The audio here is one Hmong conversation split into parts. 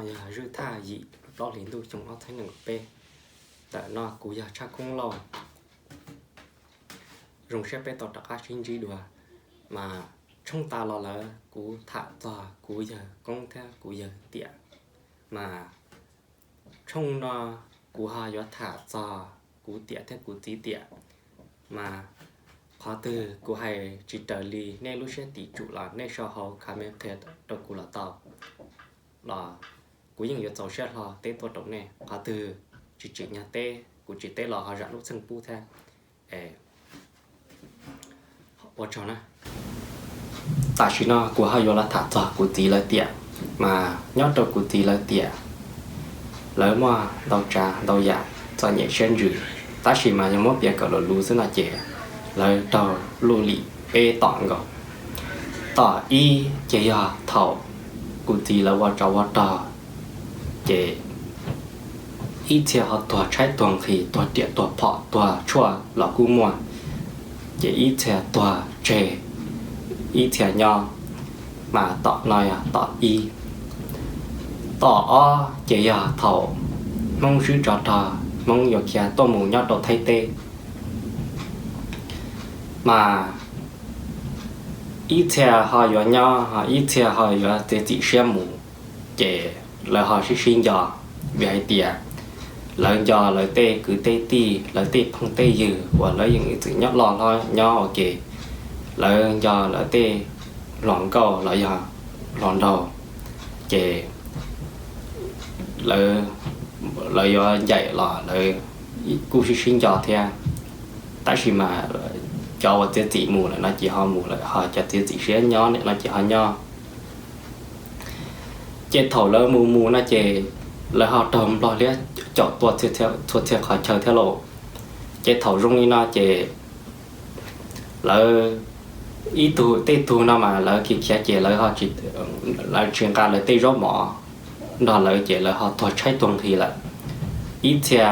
Yog zwj thaj yim plaub hlis ntuj xyoo ob txhiab nees nkaum peb. Ntawm no kuv yog Tshaj Koob Lauj. Zoo siab peb tau rov qab sib ntsib dua. Mas tshooj tas los lawm kuv tham txog kuv yawg koob thiab kuv yawg tiam. Mas tshooj no kuv ho yuav tham txog kuv tiam thiab kuv txiv tiam. Mas qhov twg kuv hais tsis raws li nej lub siab tim tsum los nej sau hauv comment qhia rau kuv los tau, los kuv yeej yuav txaus siab hlo teb tuaj rau nej. Qhov twg tsis tsim nyog teb, kuv tsis teb los ho zam lub txim pub thiab. Ua tsaug na. Tam sim no kuv ho yuav los tham txog kuv txiv lawv tiam. Mas nyob rau kuv txiv lawv tiam, lawv muaj ntau tsav ntau yam txom nyem siab ntsws, tab sis mas yog muab piav kom luv luv xwb no ces lawv raug luj lim peb tom nkaus. Tom ib ces yog thaum kuv txiv lawv ua tsov ua rog, ces ib txhia ho tuag tshaib tuag nqhis, tuag riam tuag phom tuag tshuaj los kuj muaj, ces ib txhia tuag tseg, ib txhia nyob. Mas tom no yog tom ib. Tom ob ces yog thaum Hmoob swb tsov rog, Hmoob yuav khiav tuaj mus nyob rau Thaib teb. Mas ib txhia ho yuav nyob, ho ib txhia ho yuav txiav txim siab mus, ces lawv ho sib sib nco, vim hais tias lawv nco lawv tej kwv tej tij, lawv tej phooj tej ywg uas lawv yeej ib txwm nyob loj hlob nyob ua ke, lawv nco lawv tej hluas nkauj los yog hluas nraug, ces lawv yuav ncaim los lawv kuj sib sib nco thiab. Tab sis mas cov uas txiav txim mus lawm no ces ho mus lawm, ho cov txiav txim siab nyob no ces ho nyob. Ces thaum lawv mus mus no ces lawv ho raug nplog liab caum tua txhua txhia qhov chaw thiab lauj. Ces thaum zoo li no ces lawv ib tug tej tug no mas lawv khiav khiav ces lawv tsis nqa lawv tej zaub mov nrog lawv ces lawv ho tuag tshaib tuag nqhis lawm. Ib txhia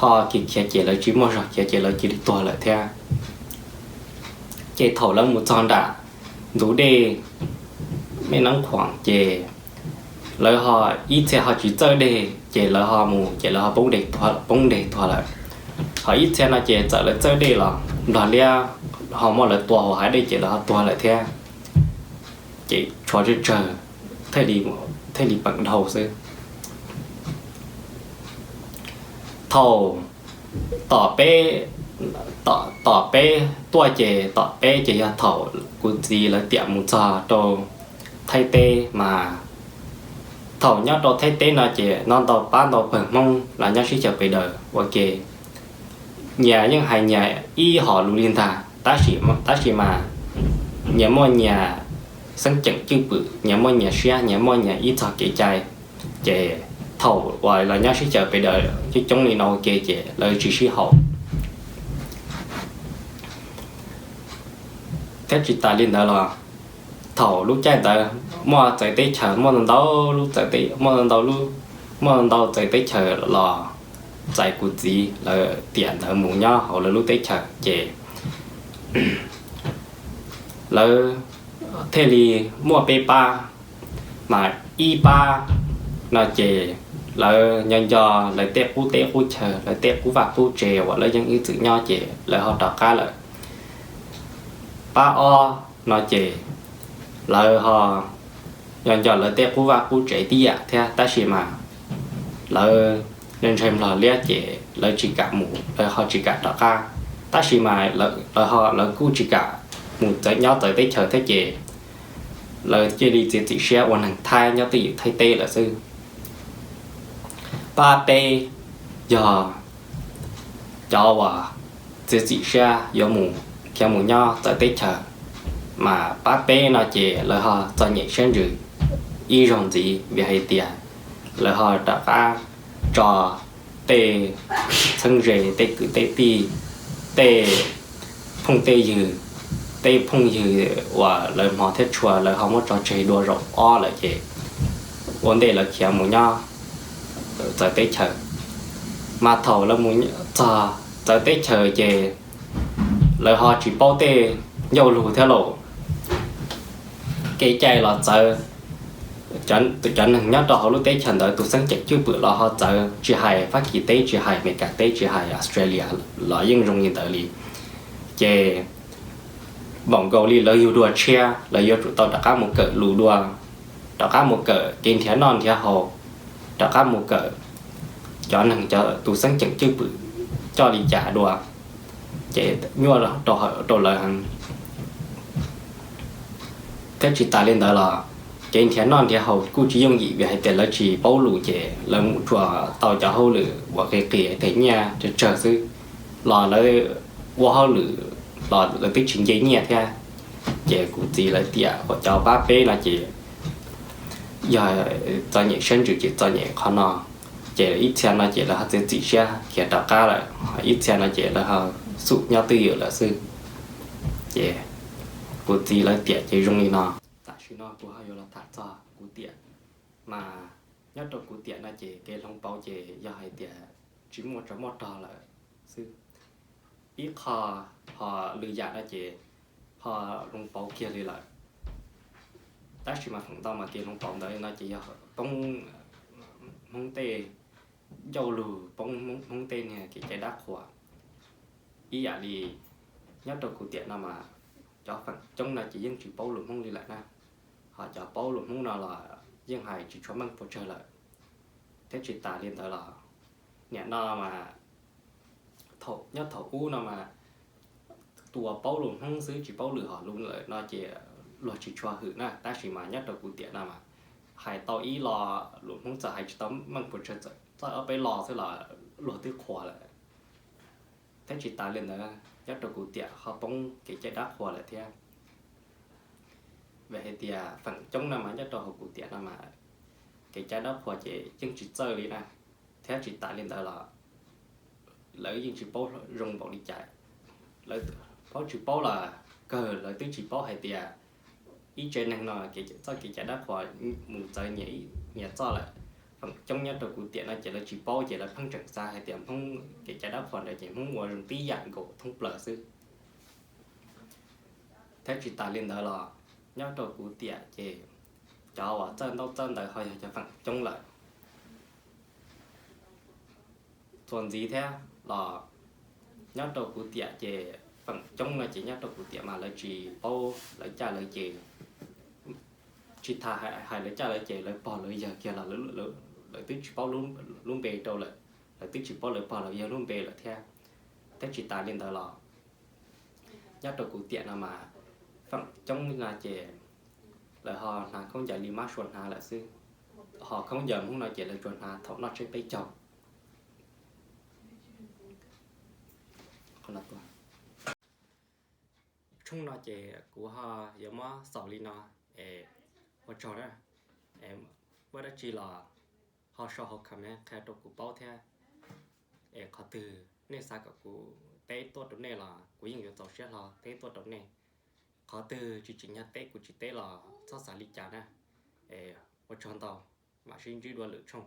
ho khiav khiav ces lawv tsis muaj zog khiav ces lawv cia li tuag lawm thiab. Ces thaum lawv mus txog nram ntug dej Mej Neeb Khuam ces lawv ho ib txhia ho tsis txawj dej ces lawv ho mus ces lawv ho poob deg tuag lawm. Ho ib txhia no ces txawm lawv txawj dej los nplog liab ho muab lawv tua hauv hav dej ces lawv ho tuag lawm thiab. Ces tshuav tsawg tsawg thiaj li peem dhau xwb. Thaum tom peb, tom peb tuaj ces tom peb ces yog thaum kuv txiv lawv tiam mus txog rau Thaib teb mas thaum nyob rau Thaib teb no ces nyob ntau pab ntau pawg Hmoob los nyob sib xyaw pes daws ua ke. Nyias yeej hais nyias ib hom lus li ntag, tab sis mas nyias muaj nyias xeeb ceem cwj pwm, nyias muaj nyias siab, nyias muaj nyias ib txog kev cai. Ces thaum uas los nyob sib xyaw pes daws coob coob li no ua ke ces lawv tsis sib haum. Thiab tsis tas li ntawd los thaum lub caij ntawd muaj txawv teb chaws muaj ntau ntau lub, muaj ntau ntau txawv teb chaws los txais kuv txiv lawv tiam ntawd mus nyob hauv lawv lub teb chaws ces lawv thiaj li muaj peb pab. Mas ib pab no ces lawv nco nco lawv tej qub teb qub chaw, lawv tej qub vaj qub tsev uas lawv yeej ib txwm nyob ces lawv ho rov qab lawm. Pab ob no ces lawv ho nco nco lawv tej qub vaj qub tsev tib yam thiab, tab sis mas lawv ntshai nplog liab ces lawv tsis kam mus, lawv ho tsis kam rov qab. Tab sis mas lawv kuj tsis kam mus txawv nyob txawv teb chaws thiab ces lawv cia li txiav txim siab ua neeg Thaib nyob twj ywm Thaib teb lawm xwb. Pab peb yog cov uas txiav txim siab yuav mus khiav mus nyob txawv teb chaws, mas pab peb no ces lawv ho txom nyem siab ntsws ib zaug ntxiv vim hais tias lawv ho rov qab tso tej txheeb ze, tej kwv tej tij, tej phooj tej ywg, tej phooj ywg uas lawv hmov thiab tshua lawv ho muab tso tseg dua zaum ob lawm ces ua ntej lawv khiav mus nyob txawv teb chaws. Mas thaum lawv mus txog txawv teb chaws ces lawv ho tsis paub tej ncauj lus thiab lauj. Kev cai los txawv, cov neeg nyob rau hauv lub teb chaws ntawd tus xeeb ceem cwj pwm los ho txawv, tsis hais Fab Kis teb, tsis hais Amelikas teb, tsis hais Australia los yeej zoo li ntawd li. Ces npaum nkaus li lawv yug dua tshiab, lawv yuav tsum tau rov qab mus kawm lus dua, rov qab mus kawm kev nrhiav noj nrhiav haus, rov qab mus kawm cov neeg cov tus xeeb ceem cwj pwm coj li cas dua, ces nyuaj rau lawv heev. Thiab tsis tas li ntawd los kev nrhiav noj nrhiav haus kuj tsis yooj yim vim hais tias lawv tsis paub lus ces lawv mus tsuas tau cov hauj lwm uas qis qis them nyiaj tsawg tsawg xwb, los lawv ua hauj lwm los lawv twb tsis nce nyiaj thiab. Ces kuv txiv lawv tiam uas cov pab peb no ces yog txom nyem siab ntsws ces txom nyem qhov no, ces ib txhia no ces lawv ho txiav txim siab khiav rov qab lawm, ib txhia no ces lawv ho xub nyob twj ywm lawm xwb. Ces kuv txiv lawv tiam ces zoo li no. Tam sim no kuv ho yuav los tham txog kuv tiam, mas nyob rau kuv tiam no ces kev hloov pauv ces yog hais tias tsis muaj tsov muaj rog lawm xwb. Ib qho ho lwm yam no ces ho hloov pauv kiag li lawm. Tab sis mas feem ntau mas kev hloov pauv ntawd no ces yog poob Hmoob tej ncauj lus, poob Hmoob tej niag kev cai dab qhuas. Ib yam li nyob rau kuv tiam no mas cov feem coob no ces yeej tsis paub lus Hmoob li lawm na, ho cov paub lus Hmoob no los yeej hais tsis tshua meej puas tsawg lawm. Thiab tsis tas li ntawd los nim no mas, thaum nyob thaum ub no mas tus uas paub lus Hmoob xwb tsis paub lwm hom lus lawm no ces luag tsis tshua hwm na, tab sis mas nyob rau kuv tiam no mas hais tau ib lo lus Hmoob, txawm hais tsis tau meej puas tsawg, txawm ob peb lo xwb los luag twb qhuas lawm. Thiab tsis tas li ntawd nyob rau kuv tiam ho poob kev cai dab qhuas lawm thiab. Vim hais tias feem coob no mas nyob rau hauv kuv tiam no mas kev cai dab qhuas ces yeej tsis txawj li na. Thiab tsis tas li ntawd los lawv yeej tsis paub zoo npaum li cas, lawv paub tsis paub los kawg lawv twb tsis paub hais tias ib tsev neeg no txoj kev cai dab qhuas mus txawv nyias txoj lawm. Feem coob nyob rau kuv tiam no ces lawv tsis paub ces lawv pheej tseem xav hais tias Hmoob kev cai dab qhuas ntawd ces Hmoob ua zoo tib yam nkaus thoob plaws xwb. Thiab tsis tas li ntawd los nyob rau kuv tiam ces cov uas txawj ntaub txawj ntawv ho yog cov feem coob lawm. Txuas ntxiv thiab los nyob rau kuv tiam ces feem coob no ces nyob rau kuv tiam mas lawv tsis paub lawv caj lawv ces, tsis tas hais lawv caj lawv ces, lawv pog lawv yawg kiag los lawv twb tsis paub lub npe rau lawm, lawv twb tsis paub lawv pog lawv yawg lub npe lawm thiab. Thiab tsis tas li ntawd los nyob rau kuv tiam no mas feem coob no ces lawv ho hnav khaub ncaws li mab sua hnav lawm xwb, ho khaub ncaws Hmoob no ces lawv tsuas hnav thaum noj tsiab peb caug. Tshooj no ces kuv ho yuav muab xaus li no es ua tsaug na. Muaj dab tsi los ho sau hauv comment qhia rau kuv paub thiab. Es qhov twg nej xav kom kuv teb tuaj rau nej los kuv yeej yuav txaus siab hlo teb tuaj rau nej. Qhov twg tsis tsim nyog teb kuv tsis teb los txhob xav li cas na. Es ua tsaug ntau, mam sib ntsib dua lwm tshooj.